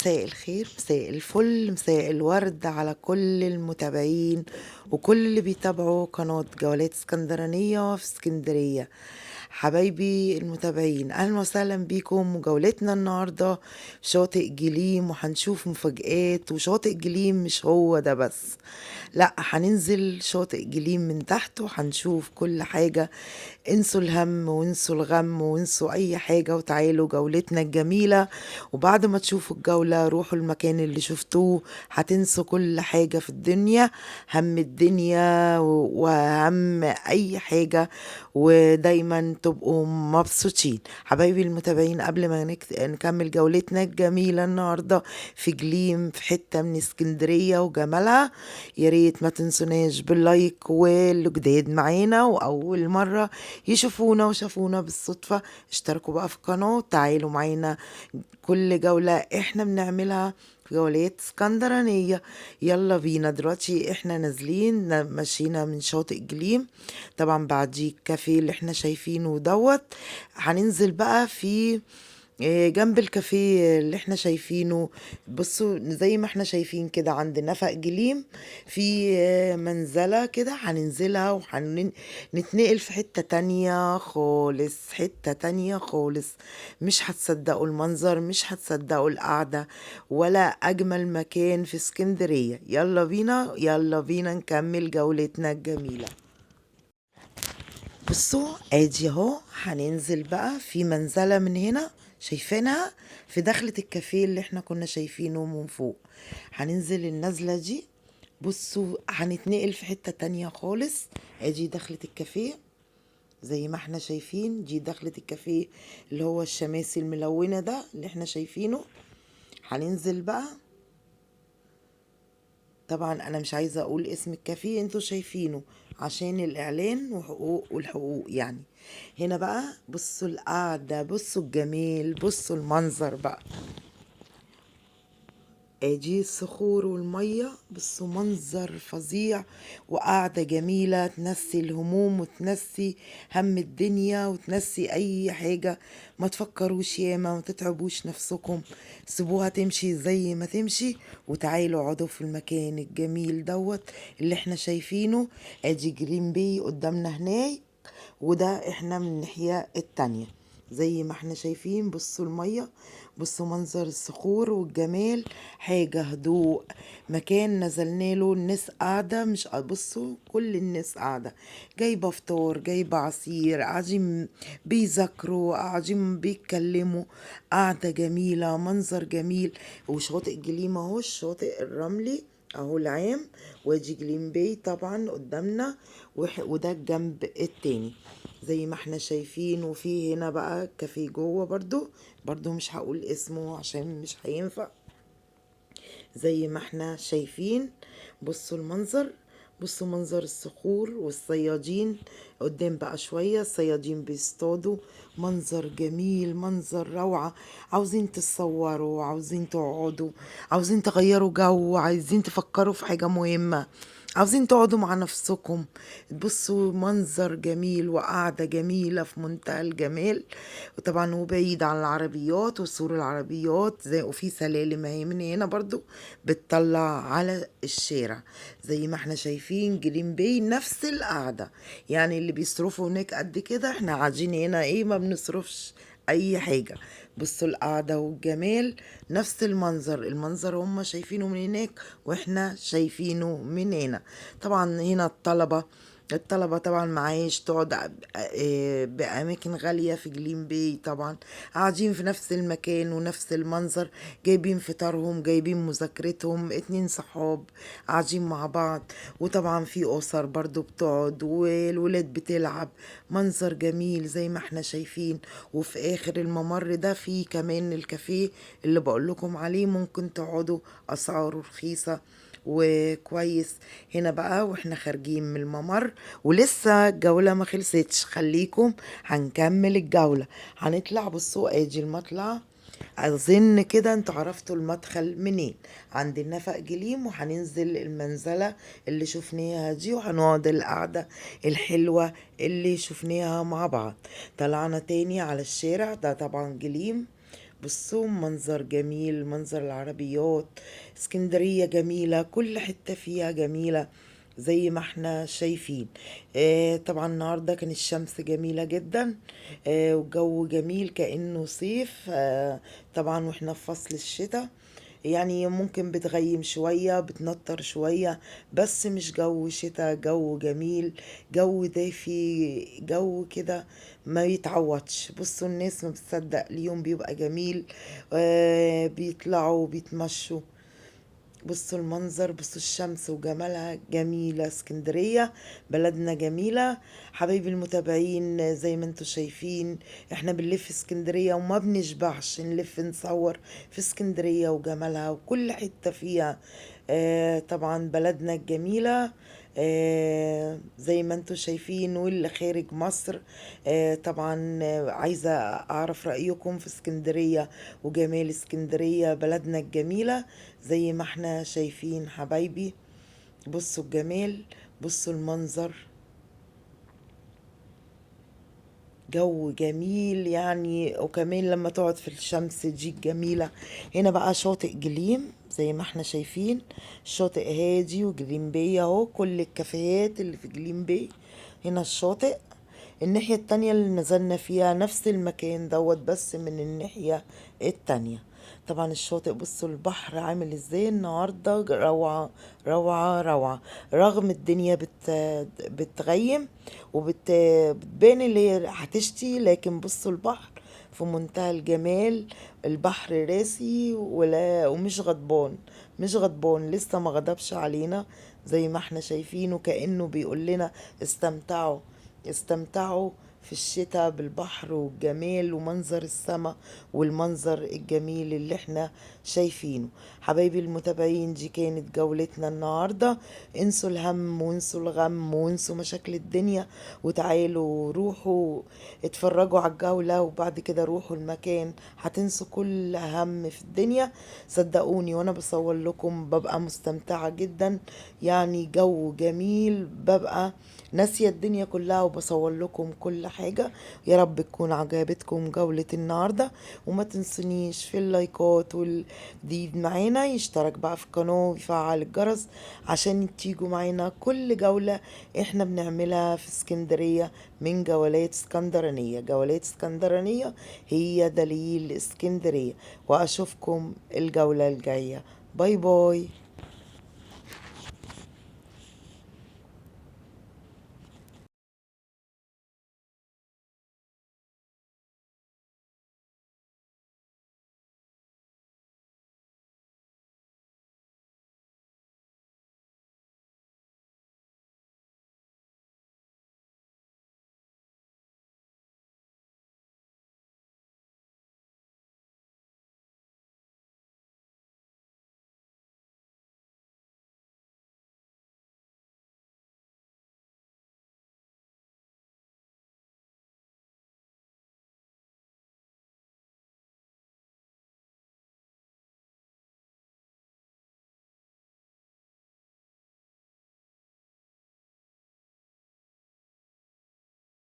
مساء الخير، مساء الفل، مساء الورد على كل المتابعين وكل اللي بيتابعوا قناة جولات اسكندرانية في اسكندرية. حبايبي المتابعين، اهلا وسهلا بيكم. وجولتنا النهاردة في شاطئ جليم، وهنشوف مفاجآت. وشاطئ جليم مش هو ده بس، لا، هننزل شاطئ جليم من تحت وهنشوف كل حاجة. انسوا الهم وانسوا الغم وانسوا اي حاجة وتعالوا جولتنا الجميلة. وبعد ما تشوفوا الجولة روحوا المكان اللي شفتوه، هتنسوا كل حاجة في الدنيا، هم الدنيا وهم اي حاجة، ودايما تبقوا مبسوطين. حبايبي المتابعين، قبل ما نكمل جولتنا الجميلة النهاردة في جليم، في حتة من اسكندرية وجمالها، يا ريت ما تنسوناش بال like، واللي جداد معانا واول مرة يشوفونا وشافونا بالصدفة اشتركوا بقى في القناة وتعالوا معانا كل جولة احنا بنعملها في جولات اسكندرانية. يلا بينا. دلوقتي احنا نازلين، مشينا من شاطئ جليم، طبعا بعديه الكافيه اللي احنا شايفينه دوت. هننزل بقى في جنب الكافيه اللي احنا شايفينه. بصوا زي ما احنا شايفين كده عند نفق جليم في منزلة كده، هننزلها وهنتنقل في حتة تانية خالص، حتة تانية خالص. مش هتصدقوا المنظر، مش هتصدقوا القعدة، ولا أجمل مكان في اسكندرية. يلا بينا، يلا بينا نكمل جولتنا الجميلة. بصوا ادي اهو، هننزل بقى في منزلة من هنا شايفينها في دخلة الكافيه اللي احنا كنا شايفينه من فوق. هننزل النزلة دي، بصوا هنتنقل في حتة تانية خالص. ادي دخلة الكافيه زي ما احنا شايفين، دي دخلة الكافيه اللي هو الشماسي الملونة ده اللي احنا شايفينه. هننزل بقى، طبعا انا مش عايزة اقول اسم الكافيه، انتوا شايفينه عشان الاعلان وحقوق والحقوق يعني. هنا بقى بصوا القعدة، بصوا الجمال، بصوا المنظر بقى، ادي الصخور والمية. بصوا منظر فظيع وقعدة جميلة تنسي الهموم وتنسي هم الدنيا وتنسي اي حاجة. ما تفكروش ياما، ما تتعبوش نفسكم، سيبوها تمشي زي ما تمشي، وتعالوا اقعدوا في المكان الجميل دوت اللي احنا شايفينه. ادي جرين بي قدامنا هناك، وده احنا من الناحية التانية زي ما احنا شايفين. بصوا المية، بصوا منظر الصخور والجمال، حاجة هدوء، مكان نزلنا له الناس قاعدة، مش بصوا كل الناس قاعدة، جايبة فطار، جايبة عصير، قاعدين بيذاكروا، قاعدين بيتكلموا، قاعدة جميلة، منظر جميل. وشاطئ جليم اهو، الشاطئ الرملي اهو العام، وادي جليم باي طبعا قدامنا، وده الجنب التاني زي ما احنا شايفين. وفي هنا بقى كافيه جوه برضو مش هقول اسمه عشان مش هينفع. زي ما احنا شايفين بصوا المنظر، بصوا منظر الصخور والصيادين قدام بقى شوية، الصيادين بيصطادوا، منظر جميل، منظر روعة. عاوزين تتصوروا، عاوزين تقعدوا، عاوزين تغيروا جو، عايزين تفكروا في حاجة مهمة، عاوزين تقعدوا مع نفسكم. بصوا منظر جميل وقعدة جميلة في منتهى الجمال. وطبعا هو بعيد عن العربيات وسور العربيات، زي وفي سلالم اهي من هنا برضو بتطلع على الشارع زي ما احنا شايفين. جليم باي نفس القعدة، يعني اللي بيصرفوا هناك قد كده، احنا قاعدين هنا ايه، ما بنصرفش اي حاجة. بصوا القعدة والجمال، نفس المنظر، المنظر هم شايفينه من هناك واحنا شايفينه من هنا. طبعا هنا الطلبة طبعا معاش تقعد بأماكن غالية في جليم باي، طبعا قاعدين في نفس المكان ونفس المنظر، جايبين فطارهم، جايبين مذاكرتهم، 2 صحاب قاعدين مع بعض. وطبعا في أسر برضو بتقعد والولاد بتلعب، منظر جميل زي ما احنا شايفين. وفي آخر الممر ده في كمان الكافيه اللي بقول لكم عليه، ممكن تقعدوا، أسعاره رخيصة وكويس. هنا بقى واحنا خارجين من الممر ولسه الجولة ما خلصتش، خليكم هنكمل الجولة. هنطلع، بصوا ادي المطلع، اظن كده انتوا عرفتوا المدخل منين، عند النفق جليم. وهننزل المنزلة اللي شفناها دي، وهنقعد القعدة الحلوة اللي شفناها مع بعض. طلعنا تاني على الشارع ده، طبعا جليم. بصوا منظر جميل، منظر العربيات. اسكندرية جميلة، كل حتة فيها جميلة زي ما احنا شايفين. طبعا النهاردة كان الشمس جميلة جدا، والجو جميل كأنه صيف. طبعا واحنا في فصل الشتاء، يعني ممكن بتغيم شوية، بتنطر شوية، بس مش جو شتاء، جو جميل، جو دافي، جو كده ما يتعوضش. بصوا الناس ما بتصدق اليوم بيبقى جميل، بيطلعوا بيتمشوا. بصوا المنظر، بصوا الشمس وجمالها، جميلة اسكندرية بلدنا جميلة. حبايبي المتابعين زي ما انتوا شايفين احنا بنلف اسكندرية وما بنشبعش، نلف نصور في اسكندرية وجمالها وكل حتة فيها. طبعا بلدنا الجميلة، زي ما انتوا شايفين. واللي خارج مصر، طبعا، عايزة اعرف رأيكم في اسكندرية وجمال اسكندرية بلدنا الجميلة زي ما احنا شايفين حبايبي. بصوا الجمال، بصوا المنظر، جو جميل يعني. وكمان لما تقعد في الشمس دي جميلة. هنا بقى شاطئ جليم زي ما احنا شايفين، شاطئ هادي وجليم باي اهو، كل الكافيهات اللي في جليم باي هنا الشاطئ. الناحية التانية اللي نزلنا فيها نفس المكان دوت بس من الناحية التانية. طبعا الشاطئ بصوا البحر عامل ازاي النهاردة، روعة روعة روعة. رغم الدنيا بتغيم وبتبان اللي هي هتشتي، لكن بصوا البحر في منتهى الجمال، البحر راسي ومش غضبان، مش غضبان، لسه ما غضبش علينا زي ما احنا شايفين، وكأنه بيقول لنا استمتعوا، استمتعوا في الشتاء بالبحر والجمال ومنظر السماء والمنظر الجميل اللي احنا شايفينه. حبايبي المتابعين دي كانت جولتنا النهاردة. انسوا الهم وانسوا الغم وانسوا مشاكل الدنيا، وتعالوا روحوا اتفرجوا على الجولة، وبعد كده روحوا المكان، هتنسوا كل هم في الدنيا صدقوني. وانا بصور لكم ببقى مستمتعة جدا، يعني جو جميل، ببقى ناسية الدنيا كلها وبصور لكم كل حاجة. يا رب تكون عجبتكم جولة النهاردة، وما تنسونيش في اللايكات، والجديد معانا يشترك بقى في القناة ويفعل الجرس عشان تيجوا معانا كل جولة احنا بنعملها في اسكندرية من جولات اسكندرانية. جولات اسكندرانية هي دليل اسكندرية. واشوفكم الجولة الجاية. bye bye.